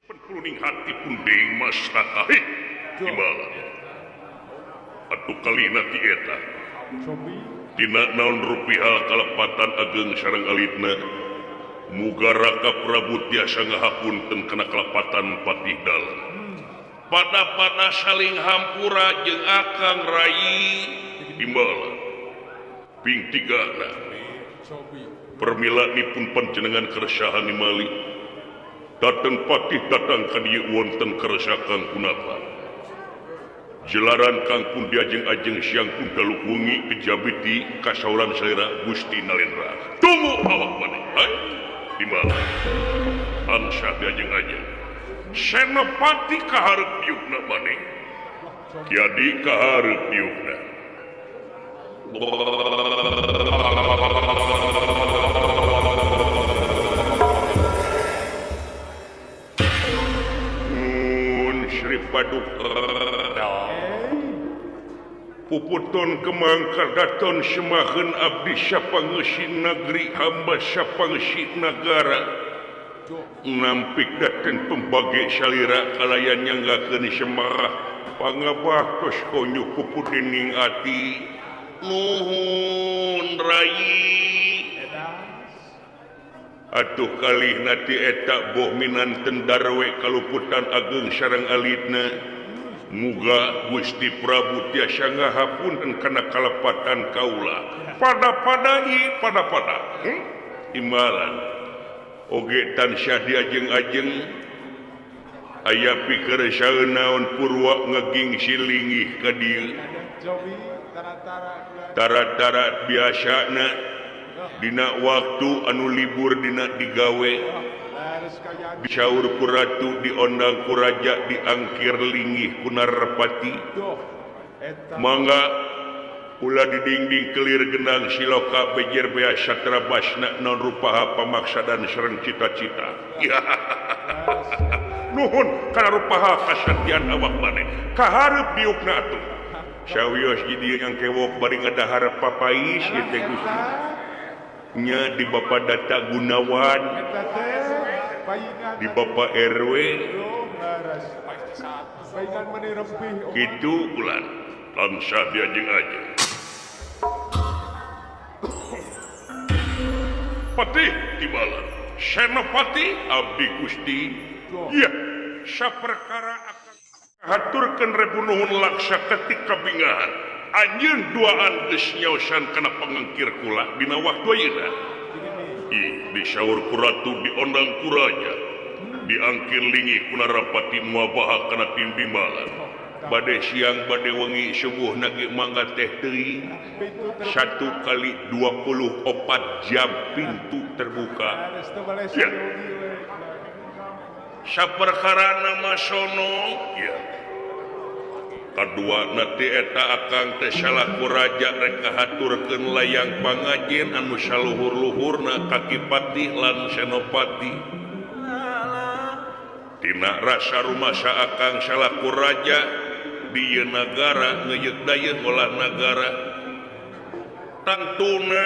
Penuning hati punding mastaka timbalan atuh kalina ti eta dina naon rupiah kalepatan ageng sareng alitna muga Raka Prabu tiasa ngahapunten kana kalepatan patih dalem pada-pada saling hampura jeung akang rai timbalan ping tigana permilanipun panjenengan keresahan nimali dateng patih datang ka dieu wonten keresakan punapa jelaran kangkung diajeng-ajeng siang pun dalu wengi kejabiti kasauran salira Gusti Nalendra tunggu awak maneh hai timbalan angsa diajeng-ajeng Senopati kaharep diukna maneh kiadi kaharep diukna Mun Sri Paduka Puputon kemang kadaton semaheun abdi sapangeusi negeri hamba sapangeusi nagara nampik daten pembage salira kalayan nyanggakeun semarah pangabah tos konyu kupudening ati nuhun rai atuh kalihna ti eta boh minanten darwe kaluputan ageng sareng alitna muga Gusti Prabu tiasa ngahapunten kana kalepatan kaula pada-pada i pada-pada imbalan oge tansah diajeng-ajeng aya pikeresaeun naon purwa ngeging silingih ka dieu tara-tara biasana dina waktu anu libur dina digawe disaur ku ratu diondang ku raja diangkir linggih ku narpati mangga ulah didingding kelir genang siloka bejer bea satra basna non rupaha pamaksa dan sareng cita-cita. Nuhun kana rupaha kasatian awak maneh kahareup diukna atuh sawios di dieu yang kewok bari ngadahar papais ieu teh Gusti nya di Bapak Data Gunawan di Bapak RW gitu bulan tansah diajeng-ajeng Patih timbalan Senopati abdi Gusti iya saperkara akan haturkeun rebu nuhun laksa ketika bingahan anjeun duaan geus nyaosan kana pangengkir kula dina waktu ayeuna ih disaur ku ratu diondang ku raja diangkir linggih ku narapati muabaha kana timbalan bade siang bade wengi subuh nage mangga teh teuing 1 kali 24 jam pintu terbuka ya. Saperkara nama sono ya. Kadua nanti eta akang teh salaku raja rek ngahaturkeun layang pangajen anu saluhur-luhurna ka Ki Patih lan Senopati tina rasa rumasa akang salaku raja di ieu nagara ngeuyeuk dayeun olah nagara tangtuna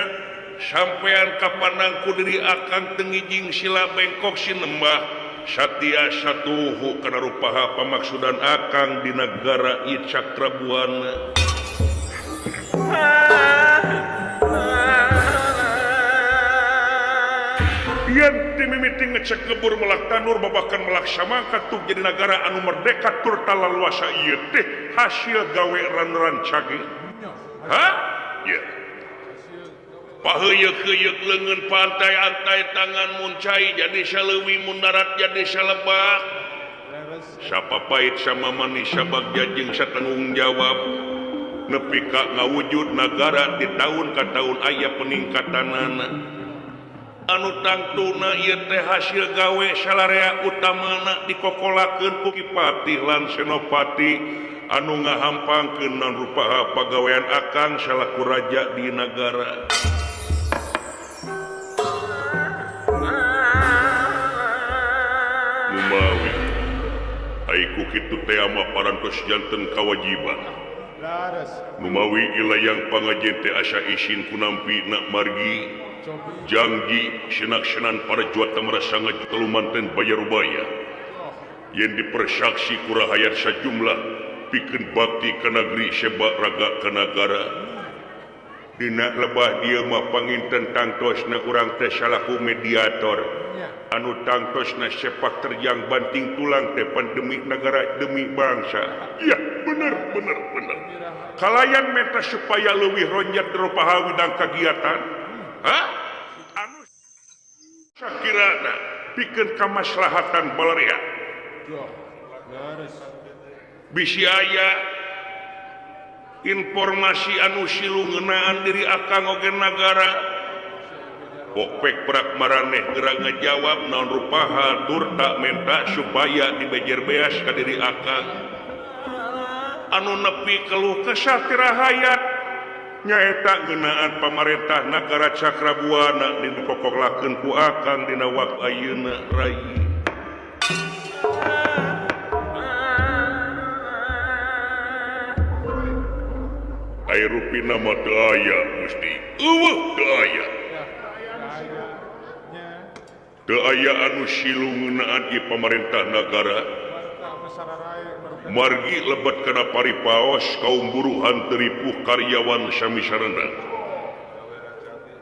sampean kapandang ku diri akang teu ngijing sila bengkok sinembah satia satuhu kana rupaha pamaksudan akang di nagara ieu Cakrabuana. Yen ti mimiti ngecek ngebur melak tanur babakan melak samangka tuh jadi nagara anu merdeka tur talaluasa ieu teh hasil gawe ran-rancage. Hah? Ya. Paheuyeuk-heuyeuk leungeun pantai-antai tangan muncai jadi saleuwi mun darat jadi salebak. Sapapait sama manis sabagja jeung satanggung jawab nepi ka ngawujud nagara di tahun ka tahun aya peningkatanana. Anu tangtuna ieu teh hasil gawe salarea utamana dikokolakeun ku Ki Patih lan Senopati anu ngahampangkeun naon rupaha pagawean akang salaku raja di nagara. Numawi ai ku kitu teh mah parantos janten kawajiban. Numawi ilayang pangajen teh asa isin kunampi nak margi janji senaksenan para juata merasa ngajuta lumanten bayarubaya. Yen dipersaksi ku rahayat sajumlah pikeun bakti ka negeri sebak raga ka nagara. Dina lebah dieu mah panginten tangtosna urang teh salaku mediator anu tangtosna sepak terjang banting tulang teh pan demi negara demi bangsa. Iya bener bener bener. Kalayan meta supaya leuwih ronjat rupaha widang kagiatan. Hah? Anu sakirana pikeun kamaslahatan balarea. Bisi aya informasi anu silu ngeunaan diri akang oge nagara. Pokpek prak maraneh geura ngajawab naon rupaha tur tak menta supaya dibejer beas ka diri akang. Anu nepi keluh kesah ti rahayat nyaeta ngeunaan pamarentah nagara Cakrabuana dipokok-lakeun ku akang dina waktu ayeuna rai. Ai rupina mah teu aya Gusti. Eueuh teu aya. Teu aya anu silu ngeunaan ieu pamarentah nagara. Margi lebet kana paripaos kaum buruhan teu ripuh karyawan sami sarana.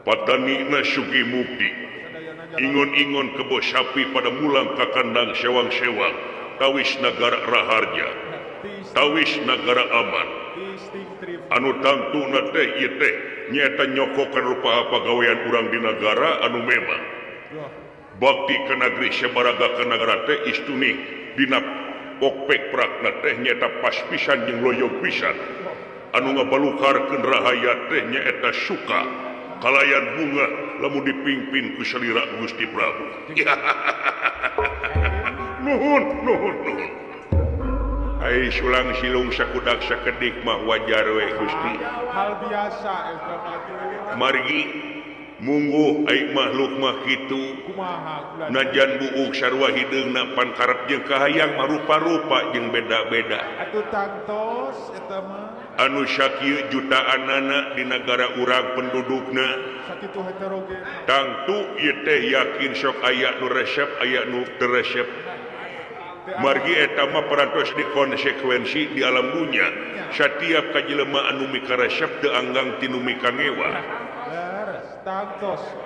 Patanina Sugi Mukti. Ingon-ingon kebo sapi pada mulang ka kandang sewang-sewang. Tawis nagara raharja. Tawis nagara aman. Anu tangtuna teh ieu teh nyaeta nyokokan rupa pagawean urang di nagara anu memang bakti ka negeri sabaraga ka nagara teh istuni dina pokpek prakna teh nyaeta pas pisan jeung loyog pisan anu ngabalukarkeun rahayat teh nyaeta suka kalayan bunga lamun dipimpin ku salira Gusti Prabu. Nuhun nuhun nuhun. Ai sulang silung sakudak sakedik mah wajar we Gusti. Hal biasa eta mah. Margi mungguh ai makhluk mah kitu. Kumaha najan buuk sarua hideungna pan karep jeung kahayang mah rupa-rupa jeung beda-beda. Atuh tangtos eta mah. Anu sakieu jutaanana di nagara urang pendudukna. Sakitu heterogen. Tangtu ieu teh yakin sok aya nu resep aya nu teu resep. Margi eta mah parantos dikonsekuensi di alam dunya. Satiap kajelema anu mikaresep teu anggang tinu mikangewa.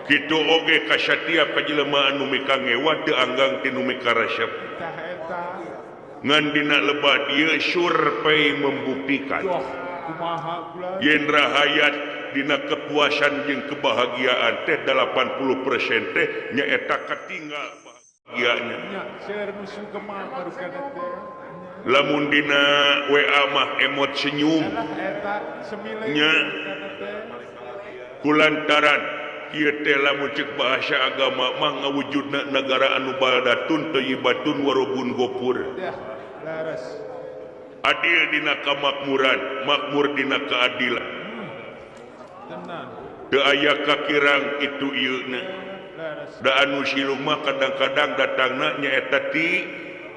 Kitu oge ka satiap kajelema anu mikangewa teu anggang tinu mikaresep. Ngan dina lebah dieu survei membuktikan yen rahayat dina kepuasan jeung kebahagiaan teh 80% teh nyaeta katinggal bahagianya. Lamun dina WA mah emot senyum nya kulantaran ieu teh lamun ceuk bahasa agama mah ngawujudna nagara anu baldatun thayyibatun warobun gopur. Adil dina kamakmuran, makmur dina keadilan. Teu aya kakirang itu ieu na. Da anu silu mah kadang-kadang datangna nyaeta ti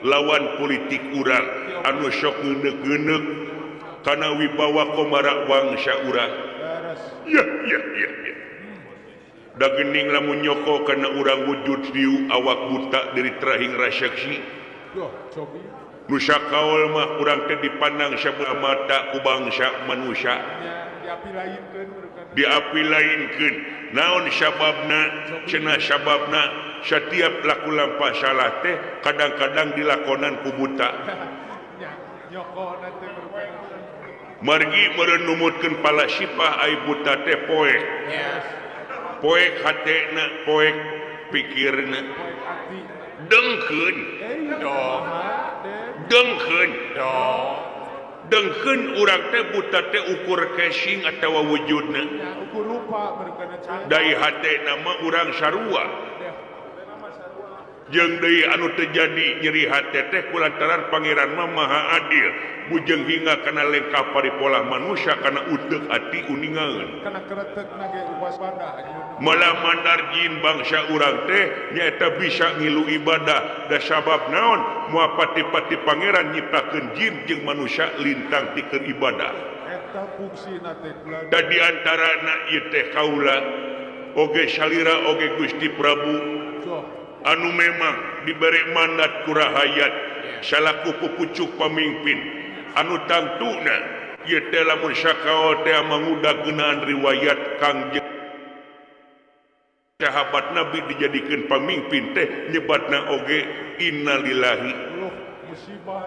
lawan politik urang anu sok ngeuneuk-ngeuneuk kana wibawa komara wangsa urang. Ya ya ya ya. Da geuning lamun nyoko kana urang wujud diu awak buta dari terahing raseksi. Nu sakaol mah urang teh dipandang sabelah mata ku bangsa manusia. Diapi lainkeun. Naon sababna? Cenah sababna setiap laku lampah salah teh kadang-kadang dilakonan ku buta. Margi meureun numutkeun palasipah ai buta teh poek. Poek hatena, poek pikirna. Dengkeun. Dengkeun. Dengkeun urang teh buta teh ukur casing atawa wujudna. Dai hatena mah urang sarua. Jeung deui anu teu jadi nyeri hate teh kulantaran Pangeran mah Maha Adil. Bujeng hingga kana lengkah paripolah manusia kana uteuk ati uningaeun. Kana kretekna ge waspada. Malah mandar jin bangsa urang teh nyaeta bisa ngilu ibadah. Da sabab naon? Moal pati-pati Pangeran nyiptakeun jin jeung manusia lintang tikeun ibadah. Eta fungsina teh. Da di antarana ieu teh kaula oge salira oge Gusti Prabu anu memang diberi mandat ku rahayat Salaku pupucuk pamimpin anu tangtuna ieu teh lamun sakao teh mangudag ngeunaan riwayat Kangjeng sahabat Nabi dijadikeun pamimpin teh nyebatna oge innalillahi. Musibah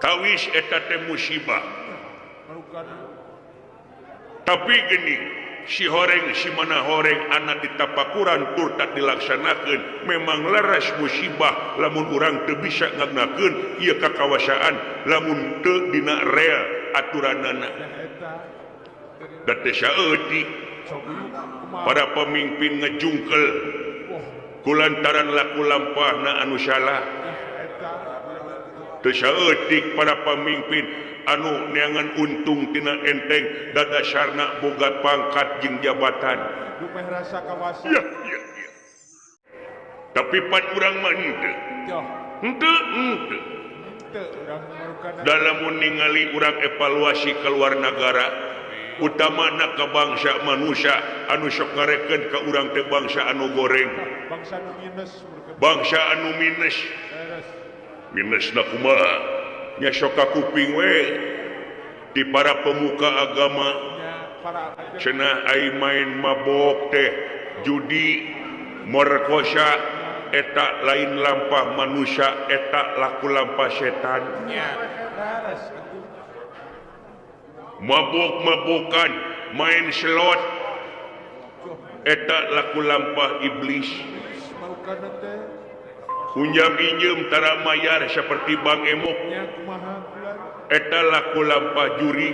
kawis eta teh musibah. Tapi gini si horeng si mana horeng anak ditapakuran tur tak dilaksanakeun memang leres musibah lamun urang teu bisa ngagnakeun ieu kakawasaan lamun teu dina rel aturanana. Da teh saeutik para pemimpin ngejungkel kulantaran laku lampahna anu salah. Teu saeutik para pemimpin anu neangan untung tina enteng dadasarna boga pangkat jeung jabatan. Ya, ya, ya. Tapi pan urang mah henteu. Henteu, henteu. Dalam ningali urang evaluasi keluar nagara, utamana ka bangsa manusia anu sok ngarekeun ka urang teh bangsa anu goreng. Bangsa anu minus. Bangsa anu minus. Minusna kumaha? Nya sok ka kuping we di para pemuka agama cenah ai main mabok teh judi merkosa eta lain lampah manusia eta laku lampah setan. Mabok-mabokan main slot eta laku lampah iblis. Unjam injem tara mayar seperti Bang Emok eta laku lampah jurig.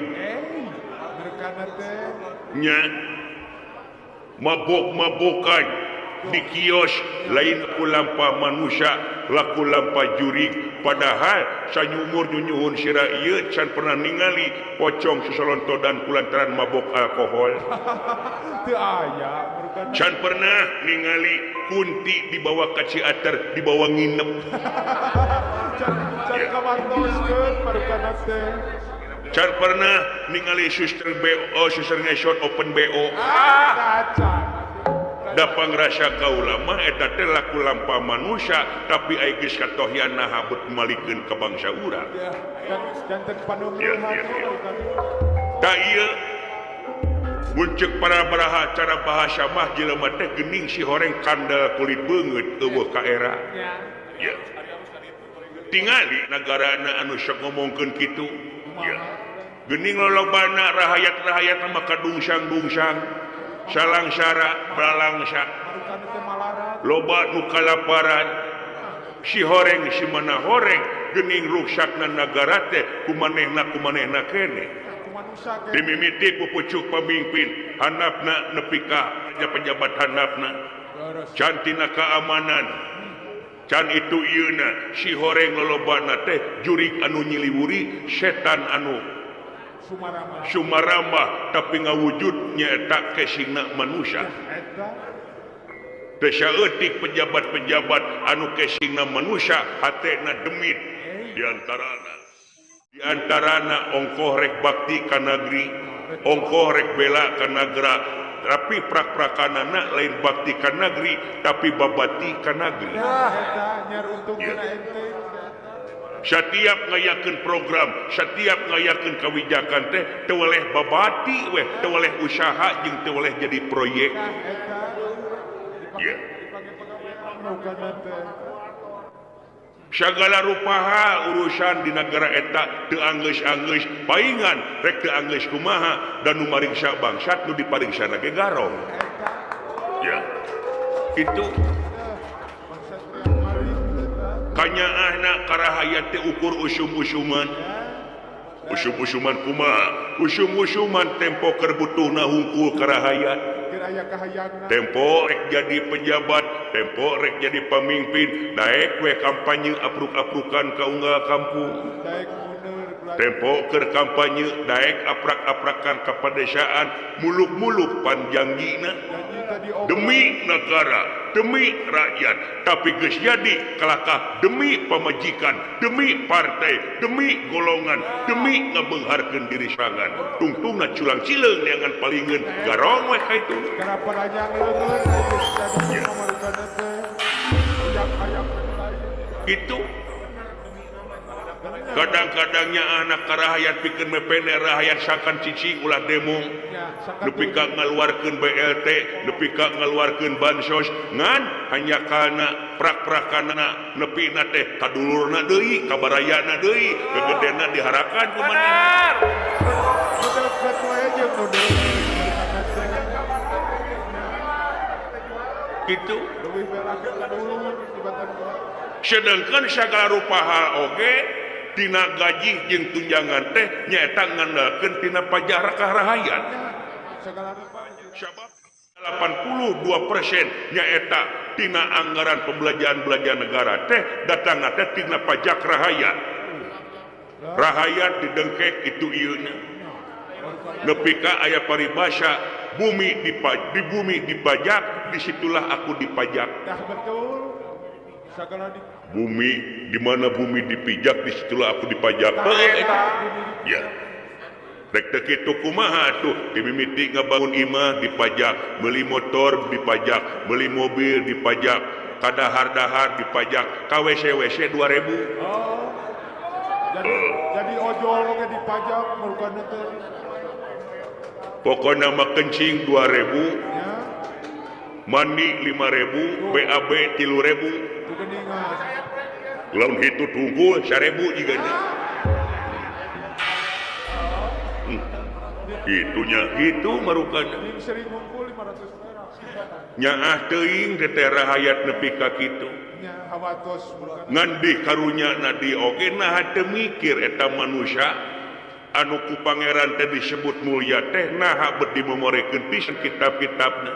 Nya mabok-mabokan di kios lain laku lampah manusia laku lampah jurig. Padahal sanyumur nyunyuhun sira ieu can pernah ningali pocong sesolontodan kulantaran mabok alkohol. Can pernah ningali kunti dibawa ka Ciater dibawa nginep. Can pernah ningali suster BO suster ngesot open BO. Da pangrasa kaula mah eta teh laku lampah manusia tapi ai geus katohyan naha beut malikeun ka bangsa urang. Ta ieu muncul para baraha cara bahasa mah jelema teh geuning si horeng kandel kulit beungeut eueuh ka era. Ya. Tingali nagarana anu sok ngomongkeun kitu. Ya. Geuning lolobana rahayat-rahayat mah kadungsang-dungsang, salangsara, balangsa. Loba nu kalaparan. Si horeng si mana horeng geuning ruksakna nagara teh kumanehna keneh. Dimimiti pupucuk pemimpin handapna nepi ka pejabat handapna can tina keamanan can itu ieuna si horeng lolobana teh jurig anu nyiliwuri setan anu sumarambah tapi ngawujud nyaeta kesingna manusia. Teu saeutik pejabat-pejabat anu kesingna manusia hatena demit diantarana. Di antarana ongkoh rek bakti ka nagri, ongkoh rek bela ka nagra, tapi prak-prakanana lain bakti ka nagri, tapi babati ka nagri. Ya. Setiap ngayakeun program, setiap ngayakeun kawijakan teh teu weleh babati weh, teu weleh usaha jeung teu weleh jadi proyek. Ya. Segala rupaha urusan di negara eta teu anggeus-anggeus paingan rek teu anggeus kumaha dan nu mariksa bangsat nu dipariksana ge garong. Ya. Itu kanyaahna karahayat teh ukur usum-usuman. Usum-usuman kumaha? Usum-usuman tempo keur butuhna hungkul karahayat. Tempo rek jadi pejabat, tempo rek jadi pemimpin, daek we kampanye apruk-aprukan ka unggal kampung. Tempo keur kampanye daek aprak-aprakan ka padesaan, muluk-muluk panjanggina demi negara, demi rakyat, tapi geus jadi kalakah demi pamajikan, demi partai, demi golongan, demi ngabeungharkeun diri sorangan. Tungtungna culang cileung neangan palingeun garong we ka itu. Itu Kadang-kadangnya anak karahayat pikeun mepene rahayat sakan cicing ulah demo. Nepi ka ngaluarkeun BLT, nepi ka ngaluarkeun bansos, ngan hanya kana prak-prakana nepina teh kadulurna deui, kabarayana deui, gegedena diharakan ku manehna. Gitu. Sedangkan segala rupa hal oge tina gaji jeung tunjangan teh nyaeta ngandalkeun tina pajak rahayat. Sabab 82% nyaeta tina anggaran pembelanjaan-belanjaan negara teh datangna teh tina pajak rahayat. Rahayat didengkek itu ieuna. Nepi ka aya paribasa bumi di bumi dipajak, disitulah aku dipajak. Bumi di mana bumi dipijak, disitulah aku dipajak. Ya. Rek teu kitu kumaha tuh dimimiti ngabangun imah dipajak, beli motor dipajak, beli mobil dipajak, kadahar-dahar dipajak, ka WC-WC 2000. Oh. Jadi ojol oge dipajak merukan teh. Pokona mah kencing 2000. Ya. Mandi 5000, BAB 3000. Lamun hitu tunggu 1000 juga nya. Itunya gitu marukan. Nyaah teuing teh rahayat nepi ka kitu. Ngan di karunya na di oge naha teu mikir eta manusia anu ku pangeran teh disebut mulia teh naha bet dimemorekeun pisan kitab-kitabna.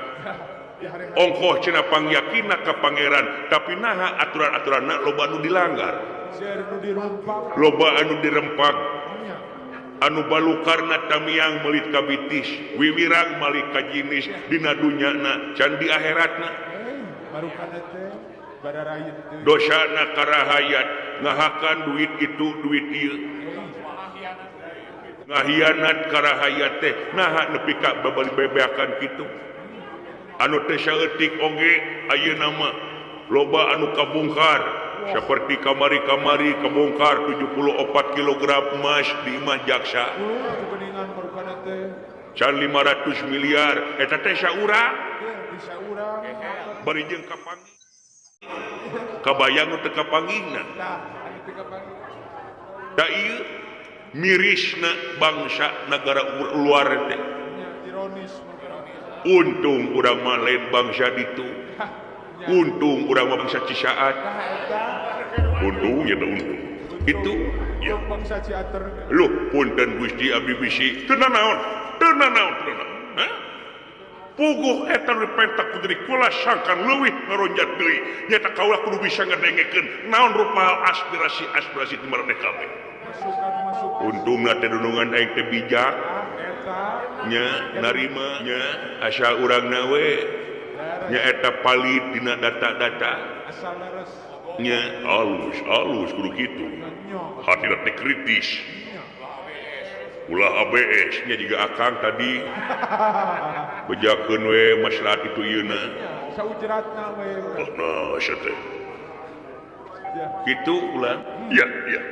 Ongkoh cenah pangyakina ka pangeran tapi naha aturan-aturanna loba anu dilanggar. Loba anu dirempak. Anu balukarna tamiang melit ka bitis, wiwirang malik ka jinis dina dunyana can di akhiratna. Dosana karahayat ngahakan duit itu duit ieu. Ngahianat karahayat teh naha nepi ka babali-bebeakan kitu. Anu teh saeutik oge ayeuna mah loba anu kabungkar seperti kamari-kamari kebongkar 74 kg emas di imah jaksa. Can 500 miliar eta teh saurang. Bari jeung kapanggih. Kabayang nu teu kapanggihna. Da ieu mirisna bangsa negara luar teh. Untung urang mah lain bangsa ditu. Untung urang mah bangsa Cisaat. Untung ya untung. Itu ya. Loh, punten Gusti abdi bisi. Teu nanaon? Teu nanaon, teu nanaon. Hah? Puguh eta nu dipentak ku diri kula sangkan leuwih ngaronjat deui. Nyaeta kaula kudu bisa ngadengekeun naon rupa aspirasi-aspirasi ti maraneh kabeh. Untungna teh dunungan aing teh bijak. Nya narima nya asal urangna we. Nyaeta palid dina data-data. Nya alus alus kudu kitu. Hatina teh kritis. Ulah ABS nya juga akang tadi. Bejakeun we maslahat itu ieuna. Saujratna we. Oh, nah sia teh. Kitu ulah. Ya, ya.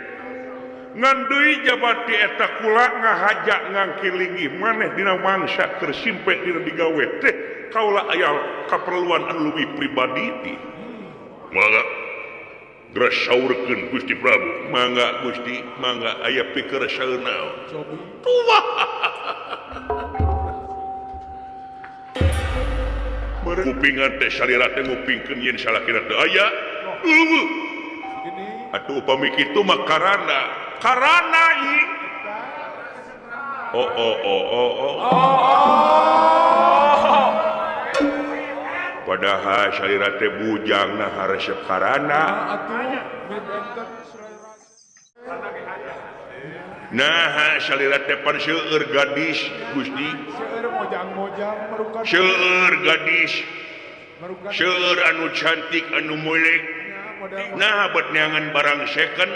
Ngan deui jabati eta kula ngahaja ngangkilingi maneh dina mangsa keur simpe dina digawe teh kaula aya kaperluan anu leuwih pribadi ti. Mangga geus Gusti Prabu. Mangga Gusti, mangga aya pikir saeur naon. Tuah. Kupingan teh salira teh ngupingkeun yen salakina teu aya. Eueuh. Atuh upami kitu mah karana. Karana ieu. Oh oh oh oh oh. Padahal salira teh bujang nah haresep karana. Nah salira teh pan seueur gadis Gusti. Seueur gadis. Seueur anu cantik anu molek. Nah bet neangan barang second.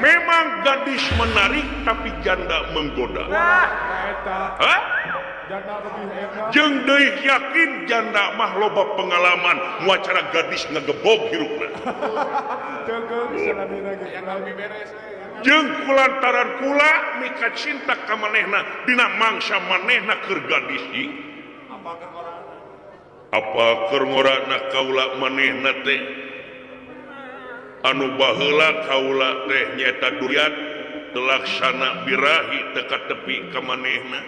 Memang gadis menarik tapi janda menggoda. Hah? Jeung deui yakin janda mah loba pengalaman muacara gadis ngagebog hirupna. Jeung kulantaran kula mika cinta ka manehna dina mangsa manehna keur gadis ieu. Apa keur ngorana kaula manehna teh anu baheula kaula teh nyaeta duriat telaksana birahi teka tepi ka manehna.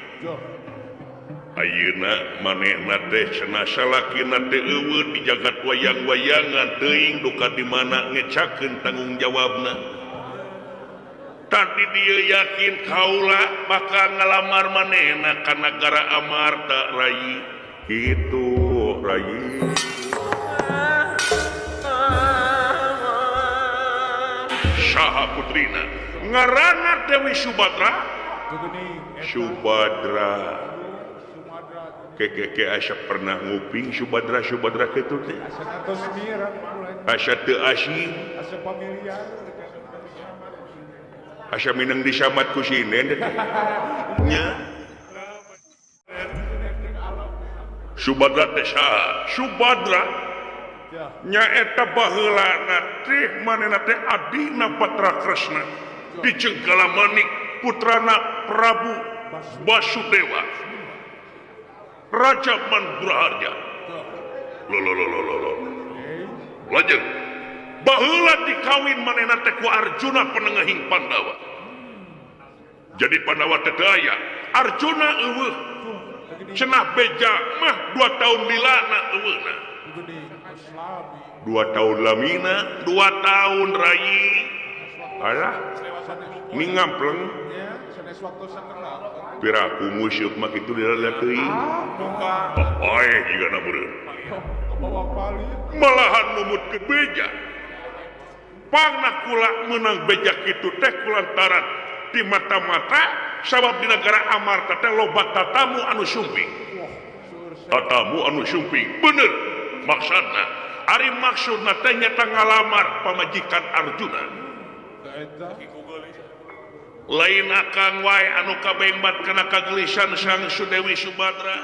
Ayeuna manehna teh cenah salakina teh eueuh di jagat wayang-wayangan teuing duka di mana ngecakeun tanggung jawabna. Tadi dia yakin kaula bakal ngalamar manehna ka nagara Amarta Rayi. Kitu Rayi. Saha putrina? Ngaranna Dewi Subadra. Subadra. Keke asa pernah nguping Subadra Subadra kitu teh. Asa teu asing. Asa minang disamat ku sinen teh. Nya. Subadra teh saha? Subadra nyaeta baheulana teh manehna teh adina Patra Kresna di Jenggala Manik putrana Prabu Basudewa Raja Manduraharja. Lo lo lo lo lo. Lajeng baheula dikawin manehna teh ku Arjuna penengahing Pandawa. Jadi Pandawa teh teu aya, Arjuna eueuh. Cenah beja mah 2 tahun lilana eueuhna. 2 tahun lamina, 2 tahun rayi. Alah, ni ngampleng. Piraku musyuk mah kitu dilala teuing. Oh, oe jigana meureun. Malahan numut ke beja. Pangna kula meunang beja kitu teh kulantaran di mata-mata sabab di negara Amarta teh loba tatamu anu sumping. Tatamu anu sumping bener maksudna. Ari maksudna teh nyata ngalamar pamajikan Arjuna. Lain akang wae anu kabengbat kana kagelisan Sang Sudewi Subadra.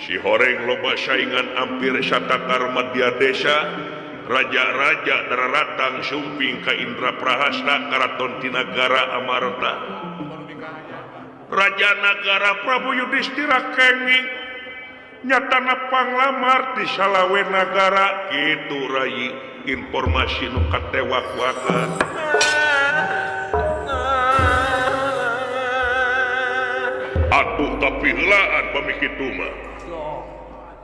Si horeng loba saingan ampir satakar madya desa, raja-raja dararatang sumping ka Indra Prahasta karaton Tinagara Amarta. Raja Nagara Prabu Yudhistira kenging nyatana panglamar di salawe nagara kitu rayi informasi nu katewak-wakan. Atuh kapiheulaan pami kitu mah.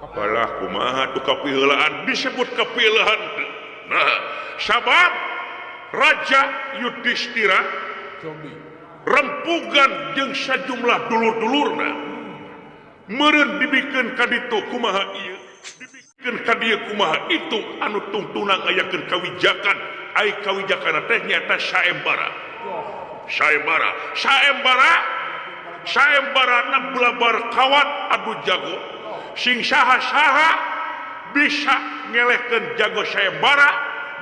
Apalah kumaha tuh kapiheulaan disebut kapiheulaan. Nah, sabab Raja Yudhistira rempugan jeung sajumlah dulur-dulurna meureun dibikeun ka ditu kumaha ieu, dibikeun ka dieu kumaha itu anu tungtuna ngayakeun kawijakan. Ai kawijakanna teh nyaeta saembara. Saembara, saembara, saembarana belabar kawat adu jago. Sing saha-saha bisa ngelehkeun jago saembara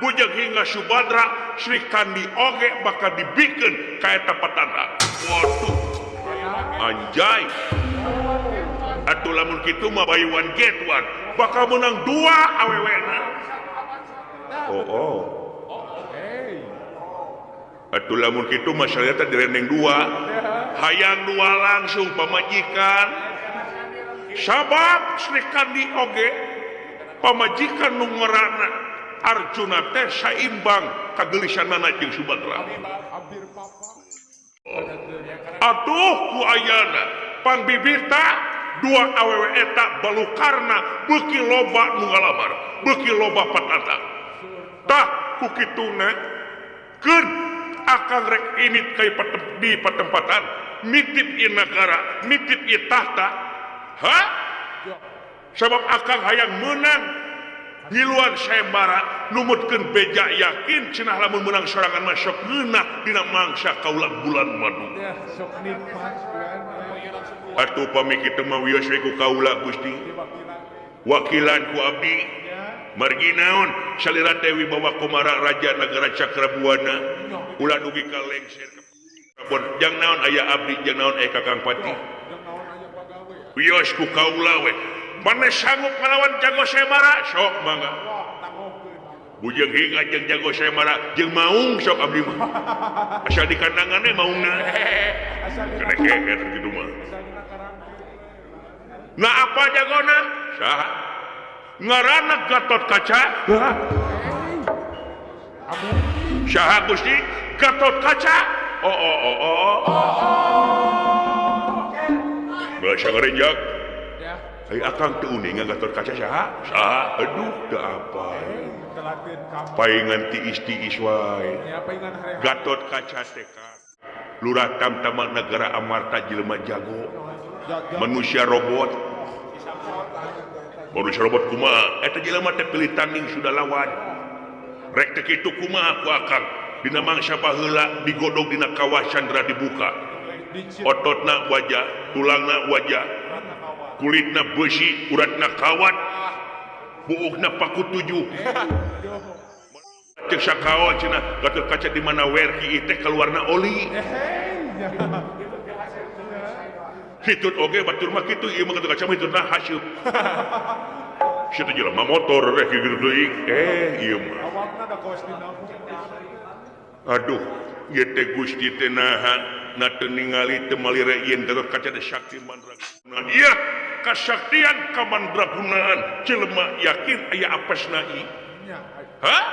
bujang hingga Subadra Sri Kandi oge bakal dibikeun ka eta patanda. Waduh, anjay. Atuh lamun kitu mah buy one get one bakal menang 2 awewena. Oh oh. Atuh lamun kitu mah saleta direndeng 2. Hayang 2 langsung pamajikan. Sabab Sri Kandi oge pamajikan nu ngaranna Arjuna teh saimbang kagelisanana jeung Subadra. Atuh ku ayana pangbibita 2 awewe eta balukarna beuki loba nu ngalamar, beuki loba patantang. Tah ku kituna keun akang rek init ka di patempatan, nitip ieu nagara, nitip ieu tahta. Hah? Sabab akang hayang meunang ngiluan saembara numutkeun beja yakin cenah lamun meunang sorangan mah sok ngeunah dina mangsa kaula bulan madu. Atuh pami kitu mah wios we ku kaula Gusti. Wakilan ku abdi. Margi naon salira teh wibawa Komara Raja Nagara Cakrabuana ulah dugi ka lengser ka Prabon. Jang naon aya abdi, jang naon aya Kakang Pati. Wios ku kaula we. Mana sanggup ngalawan Jago Semara sok mangga. Bujeng hingga jeung Jago Semara jeung maung sok abdi mah. Asal di kandangane maungna. Kena keher kitu mah. Nah apa jagona? Saha? Ngaranna Gatot Kaca. Saha Gusti? Gatot Kaca. Oh oh oh oh. Bahasa ngarenjak. Ai akang teu uninga Gatot Kaca saha? Saha? Aduh teu apa. Paingan tiis-tiis wae. Gatot Kaca teh lurah tamtama negara Amarta jelema jago. Manusia robot. Manusia robot kumaha? Eta jelema teh pilih tanding sudah lawan. Rek teh kitu kumaha ku akang? Dina mangsa baheula digodog dina kawah candra dibuka. Ototna wajah, tulangna wajah, kulitna besi, uratna kawat, buukna paku tujuh. Cek sakaon cenah Gatot Kaca di mana werki teh keluarna oli. Hitut oge batur mah kitu ieu mah Gatot Kaca mah hitutna haseup. Situ jelema motor rek kitu deui. Ieu mah. Aduh, ieu teh Gusti teh naha na teu ningali teu malire yen Gatot Kaca teh sakti mandraguna. Ieu kasaktian kamandragunaan jelema yakin aya apesna ieu. Hah?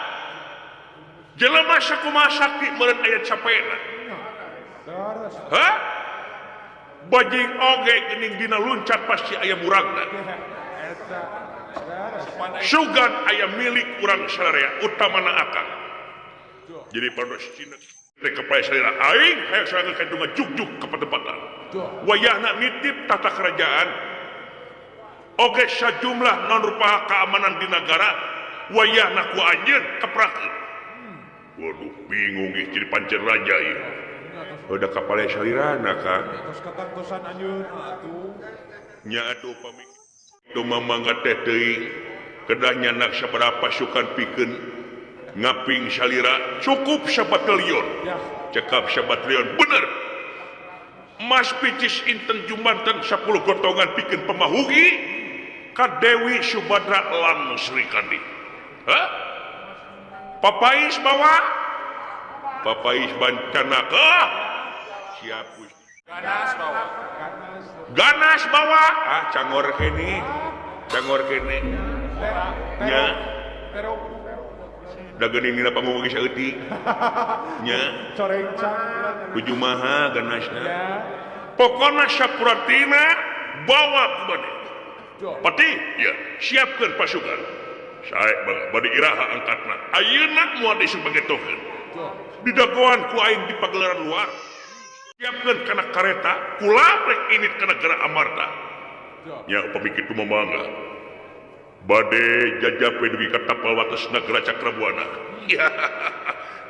Jelema sakumaha sakti meureun aya capena. Hah? Bajing oge geuning dina luncat pasti aya muragna. Sugan aya milik urang sararea utamana akang. Jadi pados Cina teh ka salira aing hayang sorangan ka ngajuk-juk ka patempatan. Wayahna nitip tata kerajaan oge sajumlah non rupa keamanan di negara wayahna ku anjeun keprakeun. Waduh bingung ih jadi pancen raja ieu. Udah kapale salirana Kang. Tos katantosan anjeun atuh. Nya atuh pami dumamangga teh teuing kedah nyanak sabaraha pasukan pikeun ngaping salira cukup sabatalion. Cekap sabatalion bener. Mas picis inten jumanten 10 gotongan pikeun pamahugi ka Dewi Subadra lan Sri Kandi. Hah? Papais bawa? Papais Bancanaka. Siap Gusti. Ganas bawa. Ganas bawa. Ah cangor kene. Cangor kene. Nya. Da geuning dina panggung ge saeutik. Nya. Corengcang. Kujumaha ganasna. Pokona sapuratina bawa ku bade. Pati, ya, siapkeun pasukan. Sae bade iraha angkatna. Ayeuna moal disebagetokeun. Didagoan ku aing di pagelaran luar. Siapkeun kana kareta, kula rek init kana negara Amarta. Nya upami kitu mah mangga. Bade jajape dugi ka tapal wates negara Cakrabuana.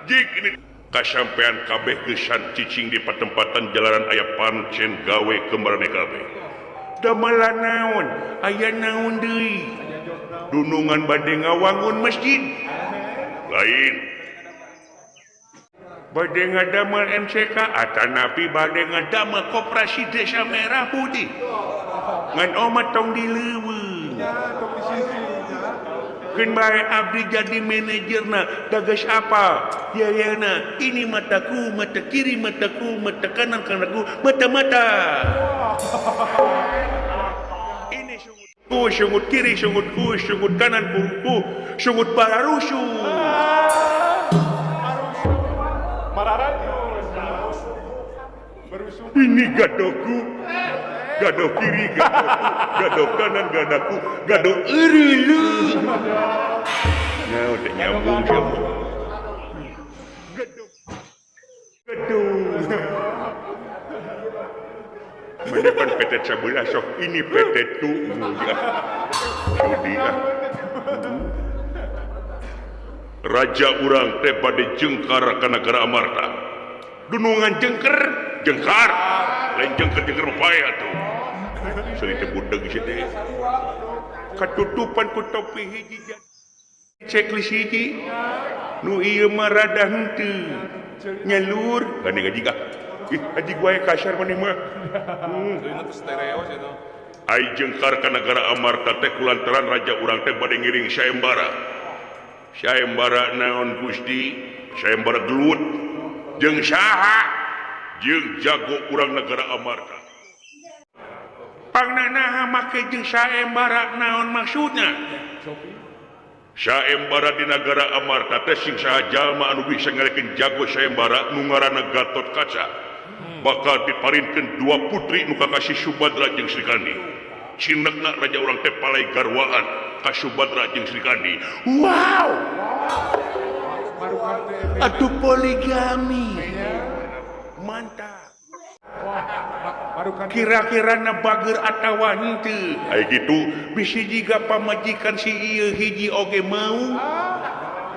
Jik ini kasampean kabeh geusan cicing di patempatan jalanan aya pancen gawe kemarane kabeh. Damala naon? Aya naon deui? Dunungan bade ngawangun masjid. Lain. Bade ngadamel MCK atanapi bade ngadamel Koperasi Desa Merah Putih. Ngan omat tong dileuweung. Keun bae abdi jadi manajerna, da geus apal. Yayana, ini mataku, mata kiri mataku, mata kanan kanaku, mata-mata. Ini sungutku, sungut kiri sungutku, sungut kanan ku, sungut bararusu. Ini gadoku, gado kiri gadoku, gado kanan gadaku, gado eurilu. Nah, udah nyambung siapa? Gado, gado. Mana pan PT sebelah sok ini PT tu. Sudi ah. Raja urang teh bade jengkar ka negara Amarta. Dunungan jengker, jengkar. Lain jengker jengker bae atuh. Seri teh budeg si teh. Katutupan ku topi hiji checklist hiji. Nu ieu mah rada henteu. Nyalur gandeng gaji. Ih haji wae kasar maneh mah. Ai jengkar ka negara Amarta teh kulantaran raja urang teh bade ngiring sayembara. Sayembara naon Gusti? Sayembara gelut jeung saha? Jeung jago urang negara Amarta. Pangna naha make jeung sayembara naon maksudna? Sayembara di negara Amarta teh sing saha jalma anu bisa ngalekeun jago sayembara nu ngaranna Gatotkaca. Bakal diparinkeun dua putri nu kakasih Subadra jeung Srikandi. Cinekna raja urang teh palai garwaan ka Subadra jeung Srikandi. Wow. Aduh poligami. Mantap. Kira-kira na bager atawa henteu. Ai kitu bisi jiga pamajikan si ieu hiji oge mau.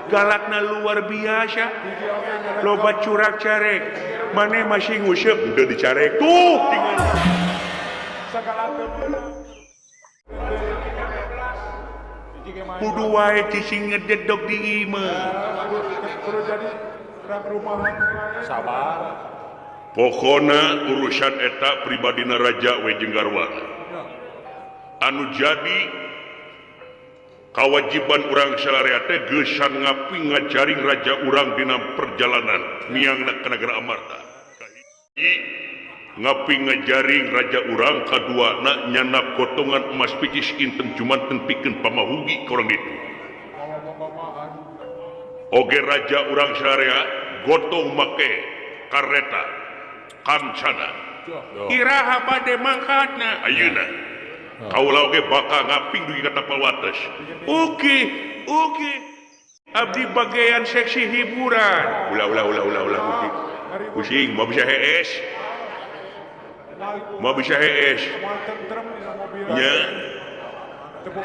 Galakna luar biasa. Loba curak carek. Maneh masih nguseup udah dicarek. Tuh tinggal. Kudu wae cicing ngededok di imah. Kudu jadi rumahan. Sabar. Pokona urusan eta pribadina raja we jeung garwana. Anu jadi kawajiban urang salarea teh geusan ngapi ngajaring raja urang dina perjalanan miangna ka negara Amarta. Kahiji ngapi ngajaring raja urang kaduana nyanak gotongan emas picis inten jumanten pikeun pamahugi ka urang ditu. Oge raja urang salarea gotong make kareta kancana. Iraha bade mangkatna ayeuna. Kaula oge bakal ngaping dugi ka tapal wates. Oke, oke. Abdi bagian seksi hiburan. Ulah ulah ulah ulah ulah pusing. Pusing mau bisa hees. Mau bisa hees. Nya.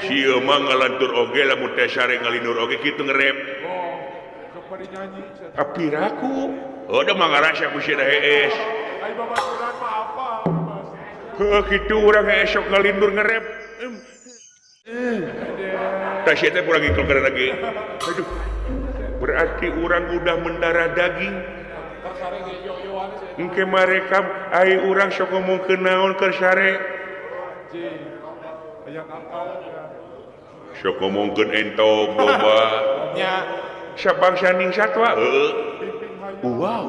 Sieu mah ngalantur oge lamun teh sare ngalindur oge kitu ngerep. Apiraku. Oh, da mah ngarasa ku sia hees. Heuh kitu urang esok ngalindur ngerep. Tah sia teh kurang ngikul kana lagi. Aduh. Berarti urang udah mendarah daging. Engke mereka ai urang sok ngomongkeun naon keur sare. Sok ngomongkeun entok domba. Nya sabangsa ning satwa. Heuh. Wow.